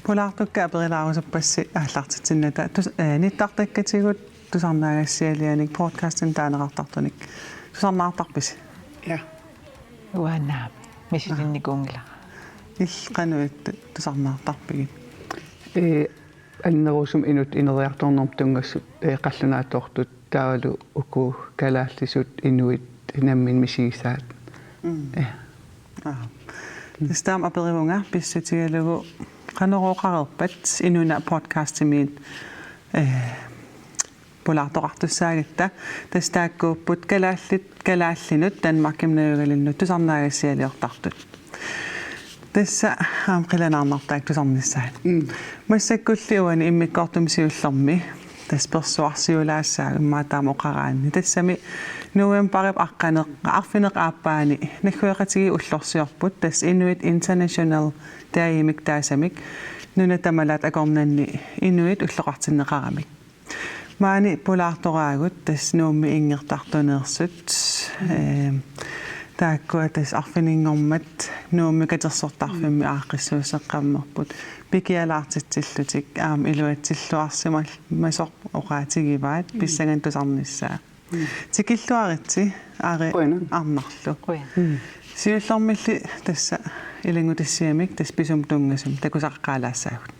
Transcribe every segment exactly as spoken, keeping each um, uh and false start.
Pulaartukkat aperilaarusuppassi aallartitsinnata. Tus-, eh, nittartakkatigut tusarnaagassialianik podcastimik taaneqartartunik tusarnaartarpisi? Ja. Uanaa, misilinnikuunngilara. Illit qanoq tusarnaartarpigit? Ee, annerusumik inuttut ineriartornermut tunngasut, ee, qallunaatoortut taavalu uku kalaallisut inuit namminneq misigisaat. Mm. Ja. Aa. Tassa taama aperivunga pissutigalugu qanorooqareerpat inuna podcastimiit, ee, pulaartoqartussaagatta, tassa taakkuupput kalaallit, kalaallinut Danmarkimut najugalinnut tusarnaagassialiortartut. Tassa aamma qilanaarnartaaq tusarnissaat. Mm. Massakkulli uani immikkoortumi siullermi tassa persuarsiulaassaaq immaqa taama oqaraanni. Tassami novembarip aqqaneq-, arfineq-aappaani naggueqatigiit ullorsiorput, tassa Inuit International Dayimik taasamik nunat tamalaat akornanni inuit ulloqartinneqaramik. Maani pulaartoraagut tassa Nuummi inngertartuneersut, ee, taakkua tassa arfininngormat Nuummi katersortarfimmi aaqqissuusseqqammerput. Pikialaartitsillutik aamma iluatsilluarsimasoq oqaatigivaat, mm, pissanganaq tusarnissaa. Mm. Tikilluaritsi, Ari. Qujanaq. Arnarlu. Qujan. Mm. Siullermilli tassa ilanngutassiamik tassa pisumut tunngasumik takusaqqaalaassaagut.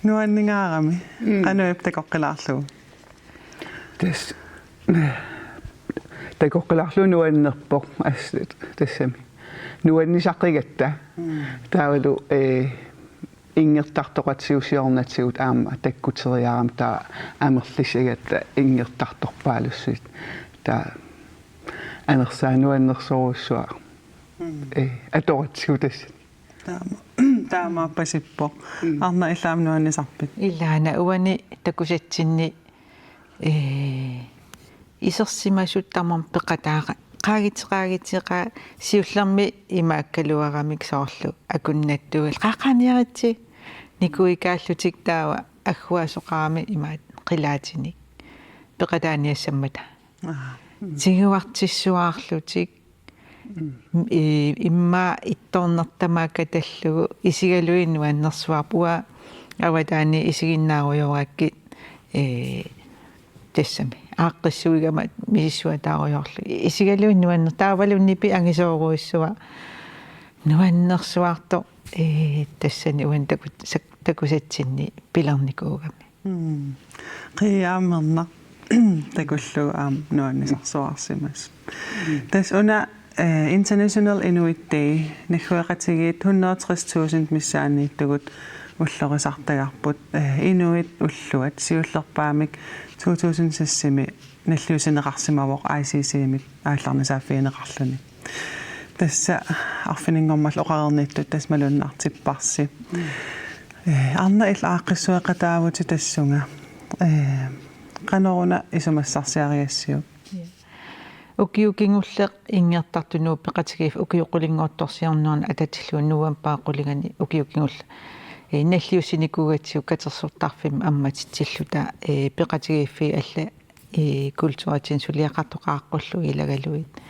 Nuanningaarami. Mm. Qanoq ippa takoqqilaarlugu? Tassa, takoqqilaarlugu nuannerpoq assut tassami. Nuannisaqigatta. Mm. Taavalu, ee, inngertartoqatsigu siornatigut aamma takkuteriarami taava amerlisigatta inngertartorpaalussuit. Taava anersaat nuannersorujussuaq. Mm. Ee, atoratsigu tassa. Taama, taamaappasippoq. Mm. Arnaq, illit aamma nuannisarpit? Ilaana uani takusatsinni, ee, isersimasut tamarmik peqataaqa-, qaagit-, qaagit-, qaa-, siullermik imaakkaluaramik soorlu akunnattuugallit qaaqaaniaritsi nikuikaallutik taava agguaasoqarami imaat qilaatinik peqataaniassammata. Aa. Tiguartissuaarlutik. Mm. I-, immaqa ittoorneq tamaat katallugu isigalugit nuannersuarput, uanga avataani isiginnaarujoorakkit, ee, tassami aaqqissuigama misissuataarujoorlugit. Isigalugit nuanner-, taavalu nipi angisoorujussuaq nuannersuartoq, ee, tassani uani taku-, sak-, takusatsinni pilernikuugami. Mm. Qiiaammerna takullugu aamma nuannisarsuarsimasut. Mm. Tassa una, eh, International Inuit Day, naggueqatigiit hundrede og tres tusind missaanniittugut ullorisartagarput, eh, inuit ulluat siullerpaamik to tusind seks-imi nalliussineqarsimavoq I C C-mit aallarnisaaffigineqarluni. Tassa arfininngormat oqareernittut tassa malunnartipparsi. Eh, arnat illit aaqqissueqataavutit tassunga. Eh, qanoruna isumassarsiarigassiuk? Ukioq kingulleq inngertartut Nuup Peqatigiiffik ukioq qulinngortorsiornerani atatillugu novembarip qulingani ukioq kingulleq, eh, nalliussinikuugatsigu katersortarfimmi ammatitsilluta, eh, peqatigiiffiit allat, eh, kulturitsinni suliaqartoqaqqullu ilagalugit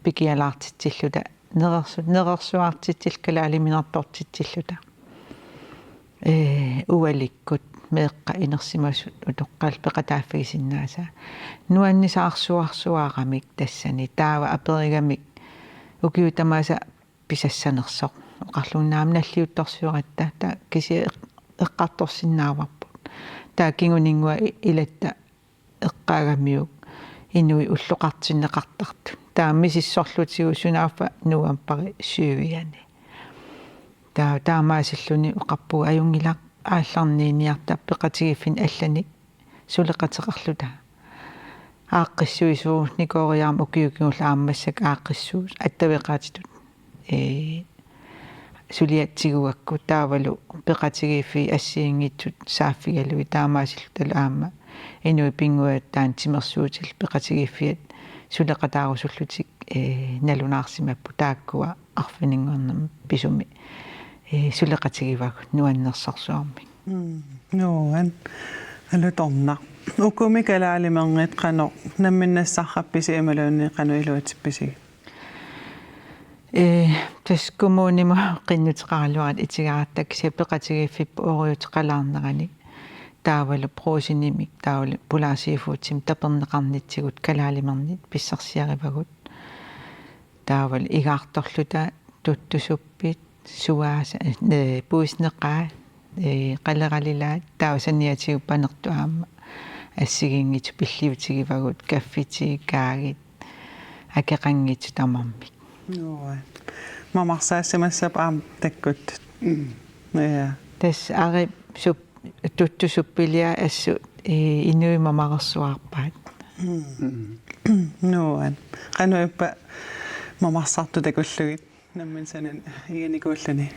pikialaartitsilluta nerersu-, nerersuartitsilluta kalaaliminertortitsilluta. Eh, ualikkut meeqqat inersimasut utoqqaat peqataaffigisinnaasat. Nuannisaarsuarsuaramik tassani taava aperigamik ukiut tamaasa pisassanersoq. Oqarluinnarami nalliuttorsioratta, taava kisianni eq-, eqqartorsinnaavarput. Taava kinguninngua i-, ilatta eqqaagamiuk inuit ulloqartinneqartartut. Taava misissorlutigu sunaaffa novembarip syviani. Taava taamaasilluni oqarpugut ajunngilaq aallarniiniarta peqatigiiffinni allanik suleqateqarluta. Aaqqissuisuunikooriarami ukioq kingulleq aamma massakkut aaqqissuus attaveqaatitut, ee, suliat tiguakku taavalu peqatigiiffiit assigiinngitsut saaffigalugit taamaasillutalu aamma inuit pinnguaat taanna timersuutillit peqatigiiffiat suleqataarusullutik, ee, nalunaarsimapput taakkua arfininngornermi pisumi, ee, suleqatigivagut nuannersorsuarmik. Mm. Nuan. Alutornaq. Ukumi kalaalimernit qanoq namminneq nassarpisi imaluunniit qanoq iluatsippisigit? Ee, tassa kommunimut qinnuteqaraluaratta itigarput kisianni peqatigiiffipput ooriuteqalaarnerani. Taavalu Brugsenimik, taavalu Polar Seafoodimik taperneqarnitsigut kalaalimernit pissarsiarivagut. Taavalu igaartorluta tuttusuppit, suaasa, ee, puisneqaat, ee, qaleralilaat, taava saniatigut panertut aamma assigiinngitsut pilliutigivagut, kaffitii, kaagit, akeqanngitsut tamarmik. Joo. Mamarsaassimassapput aamma takkut. Mm. Ja. Tassa ari sup-, tuttusuppiliaq assut, ee, inuit mamarersuarpaat. Mm. Mm. Nuan. Qanoq ippa mamarsartut takullugit? Nammineq sananeq iginikuulluni.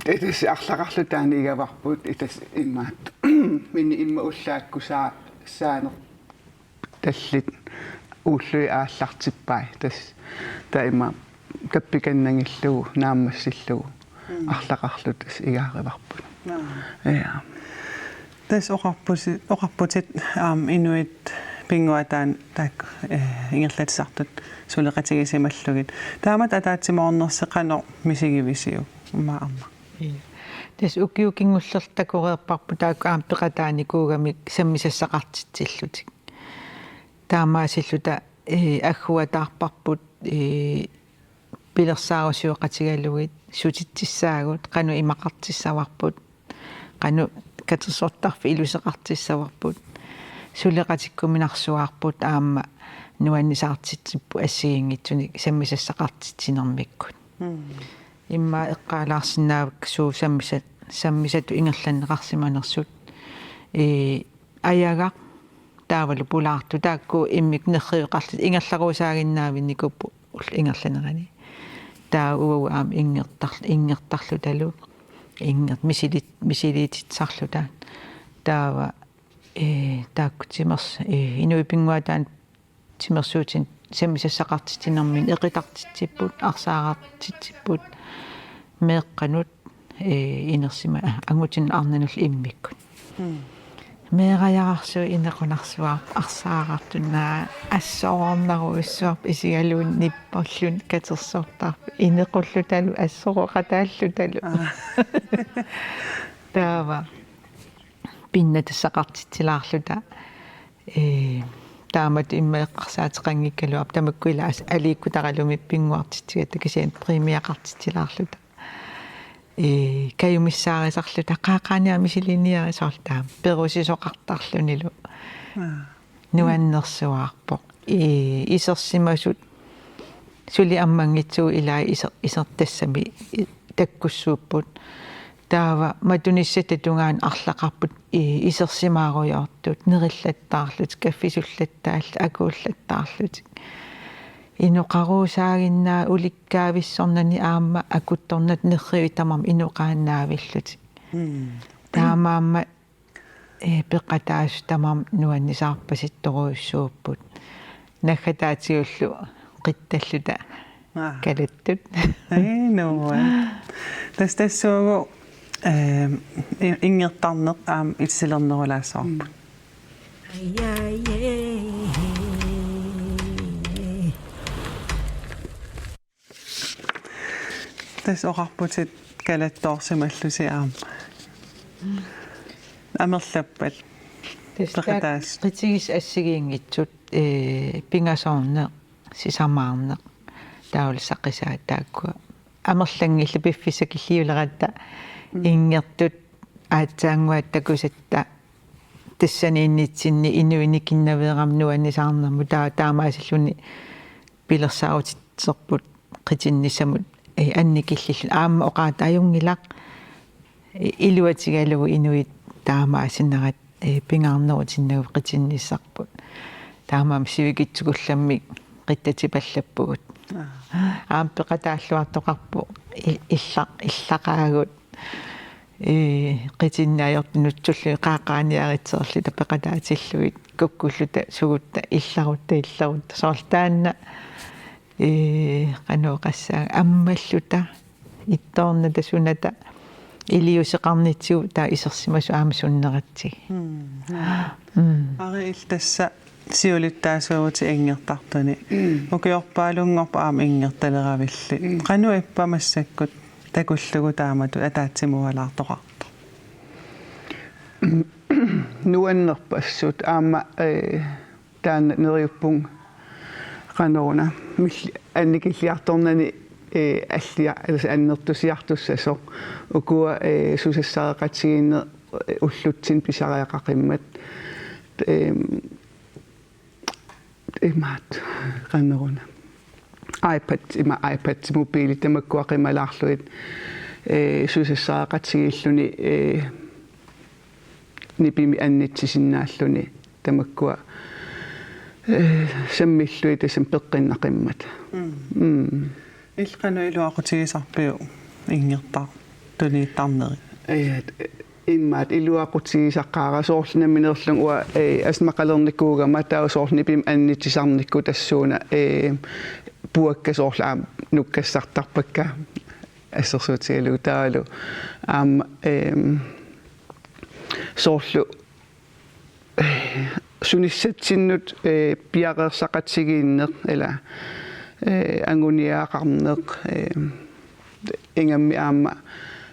Tassa arlaqarluta taanna igavarput, tassa imaattumik immaqa ullaakkut saa-, saaneq tallit ullui aallartippai, tassa taama tappikannanngillugu naammassillugu. Mm. Arlaqarluta tassa igaarivarput. Naa. Ja. Tassa oqarpusi-, oqarputit aamma inuit pinnguaat taanna taakku, eh, ingerlatsisartut suleqatigisimallugit. Taamatut ataatsimoornersi qanoq misigivisiuk? Immaqa aamma. Ii. Tassa ukioq kingullerlu takoreerparput taakku aamma peqataanikuugamik sammisassaqartitsillutik. Taamaasilluta, eh, agguataarparput, eh, pilersaarusioqatigalugit, sutitsissaagut, qanoq imaqartissavarput, qanoq katersortarfik iluseqartissavarput, suleqatikkuminarsuaarput aamma nuannisaartitsipput assigiinngitsunik sammisassaqartitsinermikkut. Mm. Immaqa eqqaalaarsinnaavakka suut sammisat, sammisatut ingerlanneqarsimanersut. Ee, ajagaq taavalu pulaartoq taakku immikkut nerriveqarlutik ingerlaruusaaginnaavinnikuupput ullut ingerlaneranni. Taava uagut aamma inngertar-, inngertarlutalu, inngert-, misilit-, misiliititsisarluta. Taava, ee, taakku timers-, ee, inuit pinnguaat taanna timersuutinik sammisassaqartitsinerminni eqitartitsipput, arsaarartitsipput, meeqqanut, ee, inersima-, aa, angutinnut arnanullu immikkut. Mm. Meerajararsuup inequnarsuarput arsaarartut, naa, assoroornerujussuarput isigaluunniit nipperluni katersortarfik inequllutalu assoroqataallutalu. Aa. Taava pinnatassaqartitsilaarluta. Ee, taamatut immaqa eqqarsaateqanngikkaluarpoq tamakku ila as-, aliikkutaralumi pinnguartitsigatta kisianni premieqartitsilaarluta. Ee, kajumissaarisarluta qaaqaaniarmi misiliiniarisoorluta perusisoqartarlunilu. Aa. Nuannersuarpoq. Ee, isersimasut suli ammanngitsugut ilai iser-, isertassami i-, takkussuupput. Taava matunissatta tungaanut arlaqarput i-, isersimaarujoortut, nerillattaarlutik, kaffisullattaallutik, akuullattaarlutik. Inoqaruusaaginnaa ulikkaavissornani aamma akuttornata nerrivik tamarmik inoqaannaavillutik. Mm. Taamaammat, eh, peqataasut tamarmik nuannisaarpasittorujussuupput. Naggataatigullu qittalluta Aa. kalattut. Ai, nuann'. Tassa tassuugu, eh, i-, inngertarneq aamma itilernerulaassavarput. Tassa oqarputit kalattoorsimallusi aamma. Amerlappat. Tassa peqataas. Qitigisat assigiinngitsut, eh, pingasoorneq, sisamaarneq, taavalu saqisaat taakkua. Amerlanngillat piffissaq killiuleratta Mm. inngertut aatsaannguaq takusatta tassaniinnitsinni inuit nikinnaveeramik nuannisaarnermut taa-, taamaasilluni pilersaarutitserput qitinnissamut, eh, annikillilluni aamma oqaata ajunngilaq, eh, iluatigalugu inuit taamaasinerat, eh, pingaarnerutinnagu qitinnissarput. Taamaammat sivikitsukullammik qittatipallappugut. Aa. Aamma peqataalluartoqarpoq i-, illa-, illaqaagut. Ee, qitinneq ajortut nutsullugit qaaqaaniaritserluta peqataatillugit kukkulluta sugutta illarutta illarutta soorlu taanna, ee, qanoq oqassaanga ammalluta ittoornata sunata iliuuseqarnitsigut taava isersimasut aamma sunneratsigit. Mm, mm. Mm. Ari, illit tassa siulittaasuuvutit inngertartuni. Mm. Ukiorpaalunngorpat aamma inngertaleravillit. Mm. Qanoq ippa massakkut takullugu taamatut ataatsimuualaartoqartoq? Nuannerpassut aamma, eh, taanna neriuppunga qanoruna milli-, annikilliartornani, eh, allia-, altså annertusiartussasoq. Ukua, eh, susassareqatigiinneq, eh, ullutsinni pisariaqaqimmat. Em, imaat, qanoruna. iPad, ima iPad, mobilit tamakkua qimalaarlugit, eh, susassareqatigiilluni, eh, nipimik annitsisinnaalluni tamakkua, eh, sammillugit tassami peqqinnaqimmat. Mm. Mm. Illit qanoq iluaqutigisarpiuk inngertartuniittarneri? Ajat, imaat iluaqutigisaqaara soorlu nammineerlunga uanga, eh, asmaqalernikuugama taava soorlu nipimik annitsisarnikkut tassuuna, eh, puakka soorlu aamma nukkassartarpakka assersuutigalugu taavalu aamma, eh, soorlu sunissatsinnut, eh, piareersaqatigiinneq, ila, eh, anguniagaqarneq, eh, ingammik aamma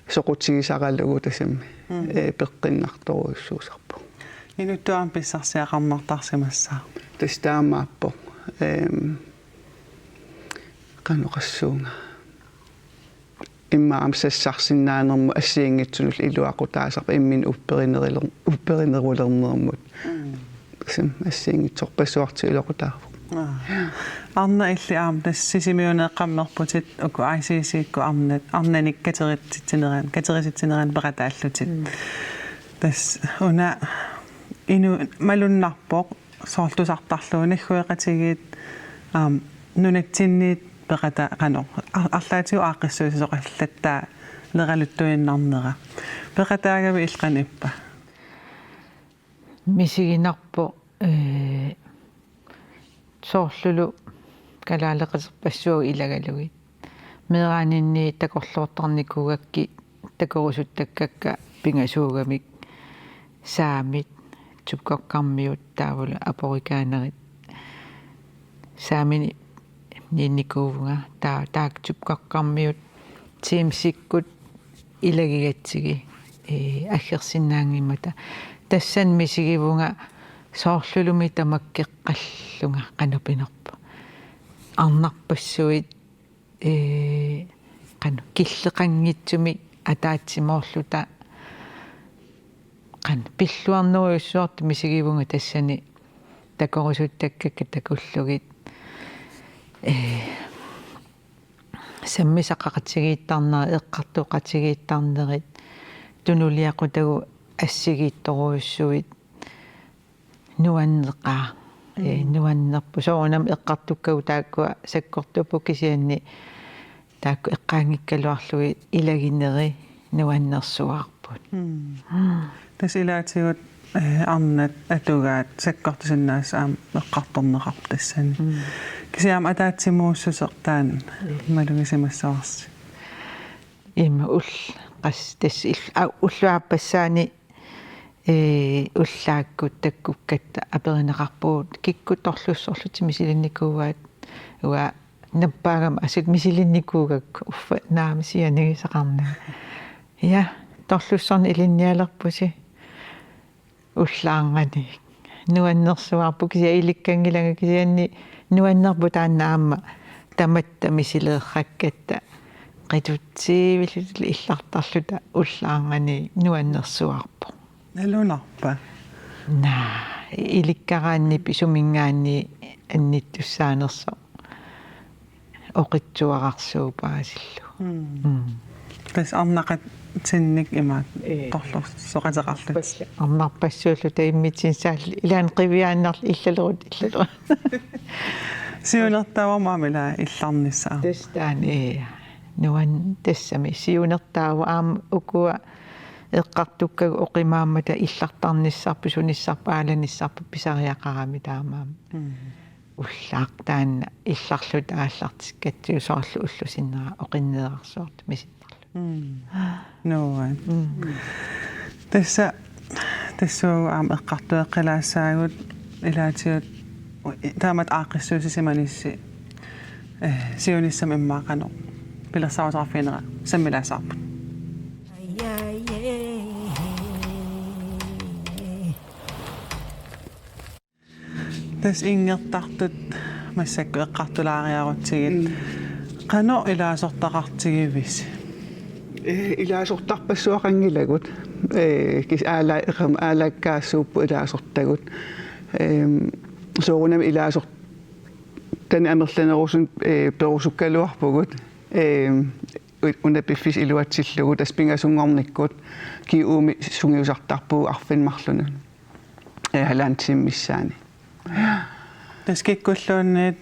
soqutigisaralugu tassami, Mm. eh, peqqinnartorujussuusarpoq. Inuttut aamma pissarsiaqarnartarsimassaaq. Tassa taamaappoq. Ehm, qanoq oqassuunga. Immaqa aamma sassarsinnaanermut assigiinngitsunullu iluaqutaasarpoq imminut upperineruler-, upperinerulernermut. Mm. Tassami assigiinngitsorpassuartigut iluaqutaavoq. Aa. Arnaq, illit aamma tassa Sisimiuneeqqammerputit uku I C C-kkut arnat, arnanik katerititsinerani, katerititsinerani peqataallutit. Mm. Tassa una inu-, malunnarpoq soorlu tusartarlugu naggueqatigiit, aamma, nunatsinniit peqata-, qanoq, ar-, arlaatigut aaqqissuussisoqallattaaraluttuinnarnera. Peqataagavit illit qanoq ippa? Misiginarpoq, ee, soorlulu kalaaleqaterpassuagut ilagalugit. Meeraaninni takorloortarnikuugakkit takorusuttakkakka pingasuugamik saamit, tupkokkarmiut taavalu aporikaanerit. Saamini niinnikuuvunga taa-, taakku tupkokkarmiut Teamsikkut ilagigatsigit, ee, aggersinnaanngimmata. Tassani misigivunga soorlulumi tamakkeqqallunga qanoq pinerpoq. Arnarpassuit, ee, qanoq killeqanngitsumik ataatsimoorluta qanoq pilluarnerujussuartut misigivunga tassani takorusuttakkakka takullugit, ee, sammisaqaqatigiittarnerit, eqqartuqatigiittarnerit, tunuliaqutagut assigiittorujussuit nuanneqaaq. Ee, nuannerpoq. Soorunami eqqartukkagut taakkua sakkortuupput kisianni taakku eqqaanngikkaluarlugit ilagineri nuannersuarput. Tassa ilaatigut, eh, arnat atugaat sakkortusinnaasut aamma eqqartorneqarput tassani. Kisianni aamma ataatsimuussuseq taanna malugisimassavarsi. Ima ul-, qas-, tassa il-, a-, ullut aappassaani, ee, ullaakkut takkukkatta aperineqarpugut kikkut torlussorlutik misilinnikuuaat, uanga nappaagama assut misilinnikuugakku uffa naamik sianigisaqarnagu. Ja, torlussorneq ilinnialerpusi. Ullaarnganiit. Nuannersuarput kisianni ilikkanngilanga kisianni nuannerpoq taanna aamma tamatta misileerrakkatta qitutsiivilluta illartarluta ullaarnganiit nuannersuarpoq. Nalunarpa? Naa, ilikkaraanni pisuminngaanni annittussaanersoq. Oqitsuararsuup paasillugu. Mm. Mm. Tassa arnaqatinnik imaat Ee. torlorsoqateqarlutik. Pas-, arnarpassuulluta immitsinnut saalli ilaanni qiviaannarli illalerut, illalerut. Siunertaavarma aamma ilaa illarnissaa. Tassa taanna, ee. Nuan-, tassami siunertaavoq aamma ukua eqqartukkagut oqimaammata illartarnissarput, sunissarput, aalanissarput pisariaqarami taamaammat. Mm. Ullaaq taanna illarluta aallartikkatsigu soorlu ullup sinnera oqinneerarsuartut misittarluta. Mm. Nuann'. Mm. Tassa, tassuugu aamma eqqartueqqilaassaagut ilaatigut taamatut aaqqissuussisimanissi, eh, siunissami immaqa qanoq pilersaaruteqarfiginera sammilaassavarput. Tassa inngertartut massakkut eqqartulaariarutsigit. Mm. Qanoq ilaasortaqartigivisi? Eh, ilaasortarpassuaqanngilagut. Eh, kis-, aala-, eqam-, aalakkaassuupput ilaasortagut. Ehm, soorunami ilaasortanik amerlanerusunik, eh, perusukkaluarpugut. Ehm, u-, una piffissaq iluatsillugu tassa pingasunngornikkut G U-mi sungiusartarpugut arfineq-marlunut. Eh, halvanden time missaani. Tassa kikkulluunniit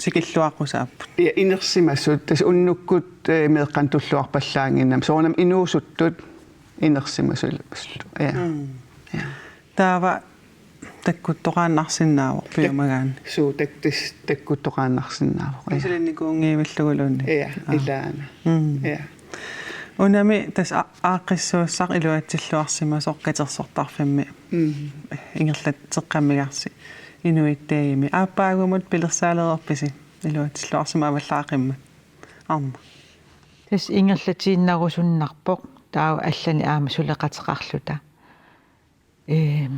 tikilluaqqusaapput. Ja, inersimasut, tassa unnukkut, eh, meeqqanut tulluarpallaannginnami. Soorunami inuusuttut inersimasullu. Ja. Mm. Ja. Taava takkuttoqaannarsinnaavoq piumagaanni. Suu, tak-, tas-, takkuttoqaannarsinnaavoq. Ja. Misilinnikuunngivilluguluunniit. Ja, aa. Ilaana. Mm. Ja. Unami tassa a-, aaqqissuussaq iluatsilluarsimasoq katersortarfimmi. Mm. Ingerlatseqqammigarsi Inuit Dayimi. Aappaagumut pilersaalereerpisi iluatsilluarsimasoq avallaaqimmat? Aamma. Tassa ingerlatiinnarusunnarpoq taava allanik aamma suleqateqarluta. Ehm,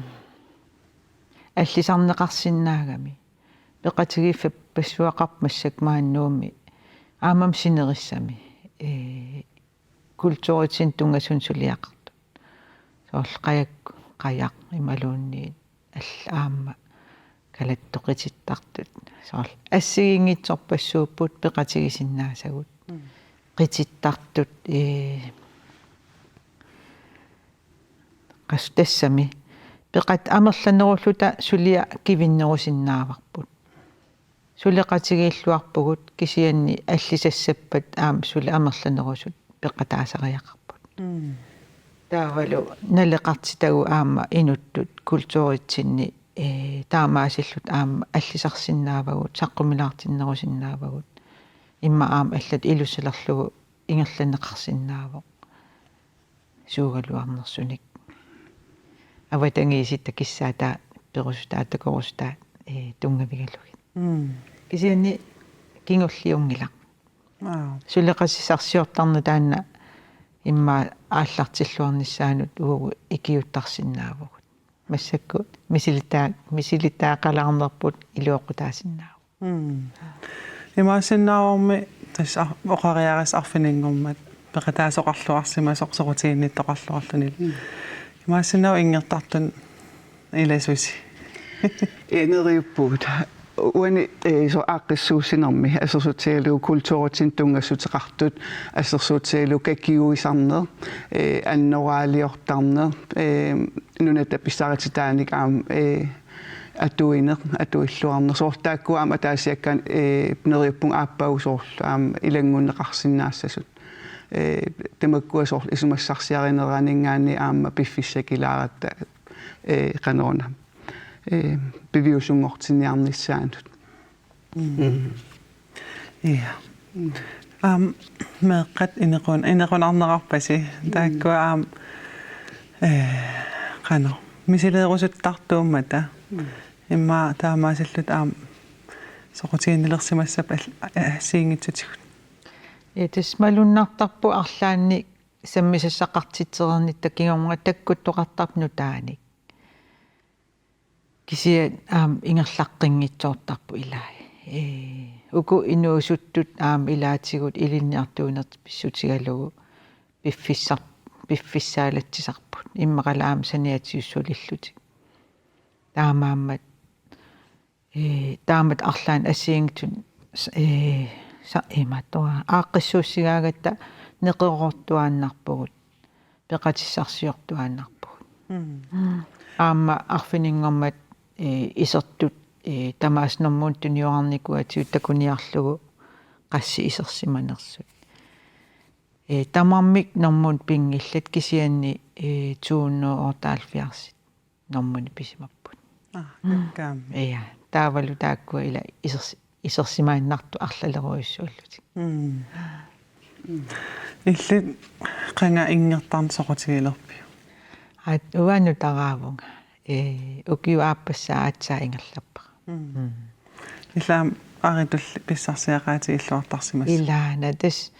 allisarneqarsinnaagami. Peqatigiiffippassuaqarpoq massakkut maani Nuummi aammami sinerissami. Ee, kulturitsinni tunngasunik suliaqartut. Soorlu qajakku, qajaq imaluunniit alla aamma kalattoqitittartut. Soorlu assigiinngitsorpassuupput peqatigisinnaasagut. Mm. Qitittartut, ee, qas-, tassami. Peqat-, amerlanerulluta suliaq kivinnerusinnaavarput. Suleqatigiilluarpugut kisianni allisassappat aamma suli amerlanerusut peqataasariaqarput. Mm. Taavalu naleqartitagut aamma inuttut kulturitsinni, ee, taamaasilluta aamma allisarsinnaavagut, saqqumilaartinnerusinnaavagut. Immaqa aamma allatut ilussalerlugu ingerlanneqarsinnaavoq. Suugaluarnersunik. Avatangiisit takissaataat perusutaat takorusutaat, ee, tunngavigalugit. Mm. Kisianni kingulliunngilaq. Aa. Suleqatissarsiortarneq taanna immaqa aallartilluarnissaanut uagut ikiuuttarsinnaavugut. Massakkut misilitaa-, misilitaaqalaarnerput iluaqutaasinnaavoq. Mm. Imaassinnaavoq aamma tassa ar-, oqariarisi arfininngormat peqataasoqarluarsimasoq soqutiginnittoqarluarluni. Mm. Imaassinnaavoq inngertartut ilasusi. Ja, neriuppugut. Uani, eh, soorlu aaqqissuussinermi assersuutigalugu kulturitsinni tunngassuteqartut, assersuutigalugu kakiguisarneq, eh, annoraaliortarneq, eh, nunata pissarititaanik aamma, eh, atuineq, atuilluarneq. Soorlu taakkua aamma ataasiakkaat, eh, neriuppunga aappaagu soorlu aamma ilanngunneqarsinnaassasut. Eh, tamakkua soorlu isumassarsiarineraninngaanniit aamma piffissakilaaratta, eh, qanoruna, eh, piviusunngortinniarnissaanut. Mm. Ja. Aamma meeqqat inequn-, inequnarnerarpasi. Taakkua aamma, eh, qanoq, misileerusuttartuummata. Immaqa taamaasilluta aamma soqutiginnilersimassappat al-, assigiinngitsutigut. Ja, tassa malunnartarpoq arlaannik sammisassaqartitsereernitta kingorna takkuttoqartarpoq nutaanik. Kisianni aamma ingerlaqqinnitsoortarpoq ilai. Ee, uku inuusuttut aamma ilaatigut ilinniartuuneq pissutigalugu piffissar-, piffissaalatsisarput. Immaqalu aamma saniatigut sulillutik. Taamaammat, ee, taamatut arlaannik assigiinngitsut s-, ee, sa-, imaattoq, aaqqissuussigaangatta neqeroortuaannarpugut, peqatissarsiortuaannarpugut. Mm. Aamma arfininngormat, ee, isertut, ee, tamaasa normut tuniorarnikuuatigut takuniarlugu qassit isersimanersut. Ee, tamarmik normut pinngillat kisianni, ee, to hundrede og otteoghalvfjerds normuni pisimapput. Ah, kakkaammi. Ja, taavalu taakkua ila isers-, isersimaannartut arlalerujussuullutik. Mm. Illit qanga inngertarneq soqutigilerpiuk? Aat, uanga nutaraavunga. Ee, ukiup aappassaa aatsaat ingerlappara. Mm. Mm. Illit aamma aritulli pissarsiaqaatigilluartarsimassavat? Ilaana, tassa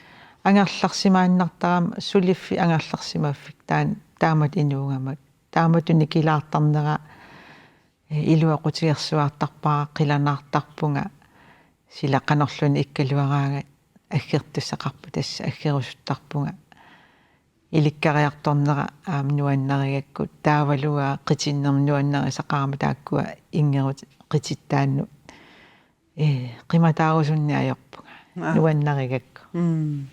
angerlarsimaannartarama suliffik angerlarsimaffik taan-, taamatut inuugama. Taamatut nikilaartarnera, eh, iluaqutigersuartarpara, qilanaartarpunga, sila qanorluunniit ikkaluaraangat aggertussaqarpoq, tassa aggerusuttarpunga. Ilikkariartornera aamma nuannarigakku, taavalu aa qitinnermik nuannarisaqarama taakkua inngerut qitittaannut. Ee, qimataarusunneq ajorpunga. Aa. Nuannarigakku. Mm.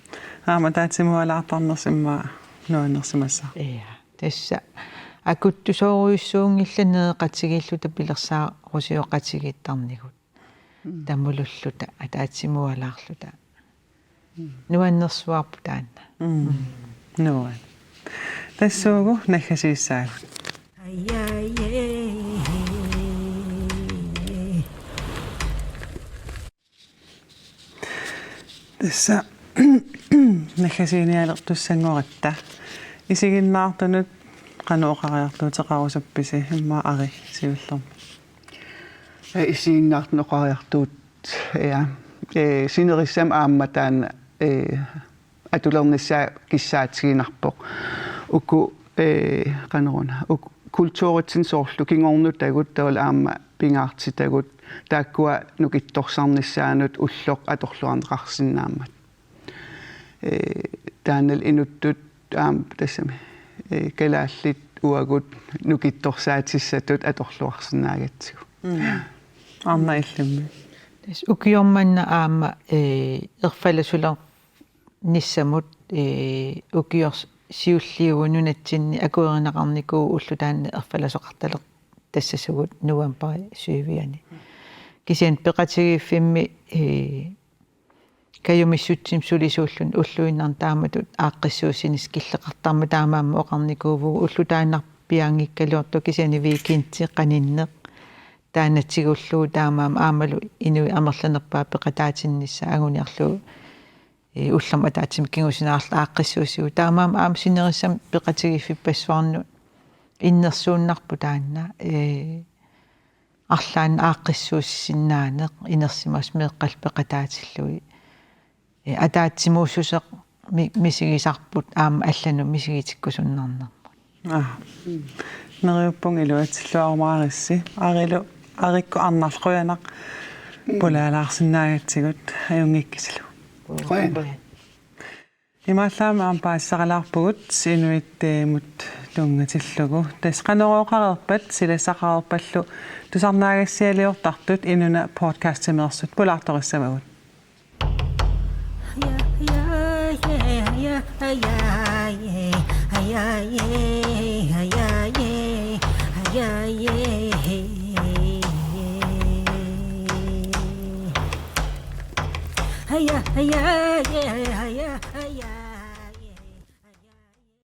Aamma ataatsimualaartarnersi immaqa nuannersimassaq. Ja. Tassa akuttusoorujussuunngillat nereqatigiilluta pilersaarusioqatigiittarnigut. Mm. Tamululluta ataatsimualaarluta. Mm. Nuannersuarput taanna. Mm. Mm. Nuann. Tassuugu naggasiissaagut. Tassa naggasiinialertussanngoratta. Isiginnaartunut qanoq oqariartuuteqarusuppisi, immaqa Ari siullermik? Ee, isiginnaartunut oqariartuut, ja. Ee, sinerissami aamma taanna, ee, atulernissaa kissaatiginarpoq. Uku, ee, qanoruna, uku kulturitsinni soorlu kingornutagut taavalu aamma pingaartitagut, taakkua nukittorsarnissaannut ulloq atorluarneqarsinnaammat. Ee, taannalu inuttut aamma tassami, ee, kalaallit uagut nukittorsaatissatut atorluarsinnaagatsigu. Mm. Arnaq illimmi? Tassa ukioq manna aamma, ee, erfalasulernissamut, ee, ukior siulliuvoq nunatsinni akuerineqarnikuuvoq ulloq taanna erfalasoqartalertassasugut novembari syviani. Kisianni peqatigiiffimmi, ee, kajumissutsimik sulisuulluni ulluinnarni taamatut aaqqissuussinissaq killeqartarmat taamaammat oqarnikuuvugut, ulloq taannarpoq piaanngikkaluartoq kisianni weekendit qaninneq taanna tigullugu taamaammat aammalu inuit amerlanerpaat peqataatinnissaat anguniarlugu, ee, ullormut ataatsimut kingusinaarluta aaqqissuussivugut. Taamaammat aamma sinerissami peqatigiiffippassuarnut innersuunnarpoq taanna, ee, arlaannik aaqqissuussisinnaaneq inersimasoq meeqqallu peqataatillugit. Ee, ataatsimuussuseq mi-, misigisarput aamma allanut misigitikkusunnarnermut. Aa. Neriuppunga iluatsilluarumaarissi. Arilu, Arikkut Arnarlu qujanaq pulaalaarsinnaagatsigut, ajunngikkisilu. Qujan. Imaallaat aamma paasisaqalaarpugut inuit, ee, mut tunngatillugu. Tassa Qanorooqareerpat silassaqareerpallu tusarnaagassialiortartut Inuna podcastimeersut pulaartorissavagut.